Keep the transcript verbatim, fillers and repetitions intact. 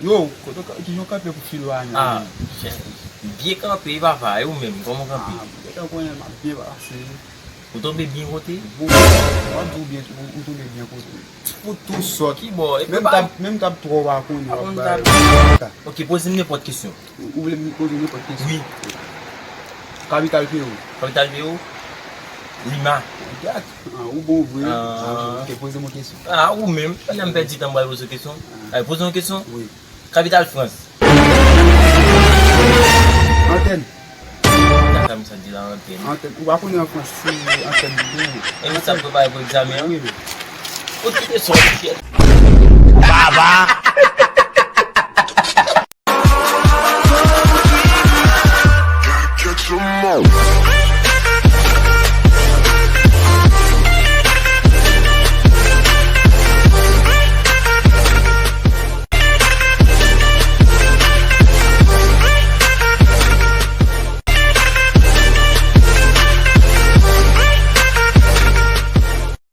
Yo, kote w ka- kijan w kanpe pou filo a menm? Ah, chè. Byen kanpe, papa. E ou menm, kòman w kanpe? Ah, mwen te konnen m ap byen pase. Ou tonbe byen kote? Bon, mwen di w byen, ou, ou tonbe byen kote. Pou tou sòt. Ki bò? E Menm pa- tab, menm tab twò w a konnen w ap Aprann bay. Ok, poze m nenpòt kesyon. Ou vle m poze nenpòt kesyon? Wi. Kapital peyi w? Kapital peyi w? Lima. Gad, ah, ou bon vre. Ah. Ok, poze m yon kesyon. Ah, ou menm. Pandan m pèdi tan, m pral poze w kesyon. Ay, poze yon kesyon. Wi. Kapital Frans. Antèn. Gad sa misye di la, antèn. Antèn. Ou pa konnen an Frans si antèn li gen. E misye ap prepare pou egzamen an. Wi, men. Ou kite sa w fè. Baba!